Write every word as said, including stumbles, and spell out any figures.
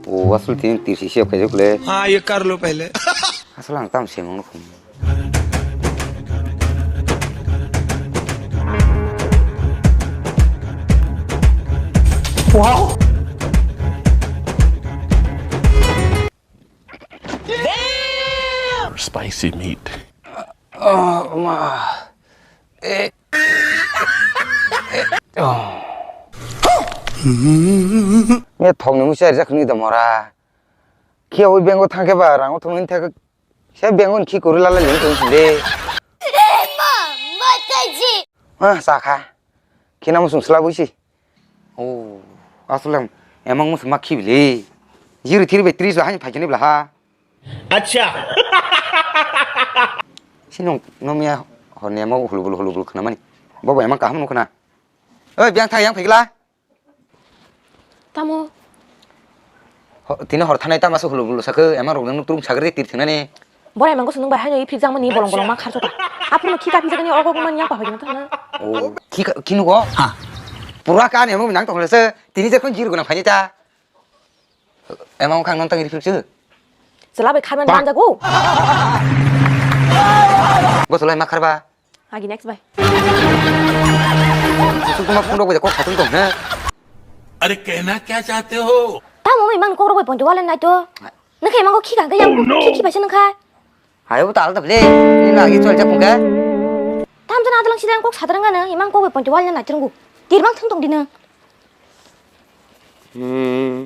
O asol tin tirsi siyo khaijak le. हाँ, ये कर लो पहले। Asol ang tam se mangno khum. Wow. Spicy meat. Oh, ma. Eh. Oh. Ni thokni musi ari jakni da mora. Khe oi bengo thangke ba rango thongni thak. Se bengo ni khi kuru lala lini thong de. Ah, sakha. Khina musung sla buisi. Oh, asole emang musung ma khi bili. Jiri thiri bai tris ba hani phaikini bla ha. Acha. Sinong nomya horni emo hulubul hulubul khna mani. Bobo emang kaham nukna. Oi, biang thai yang phaikla. Tamo? Ho, tini hor thanai tama se hulubul sakhe emang rok nang tung sagri tir thinani. Borai mango sunung bai haino iphik jang mani bolong bolong ma kharjota. Aphuru khi kapi jagani ogo mani yang pahoi jang thana. Oh, khi ka, khi nugo? Ha. Pura kan emo nang tong se tini je kon jir guna phaini ta. Emang khang non tang rifruk se. Chwla bai kharman Ba- banjago. Bo chwlai ma kharba. Agi next bai. Su kuma phone rok bai kok khatung tong na. अरे कहना क्या चाहते हो? Tamo imang kok rok bai ponti walen nai to. Nang khe imang kok khi kang khe yang khi khi bai se nang kha. Hayo bo tal ta ble. Ni na gi chol ja phung kha. Tam jana adalang sidang kok sadrang gana imang kok bai ponti walen nai trungu. Tirbang thung tong dina. Hmm.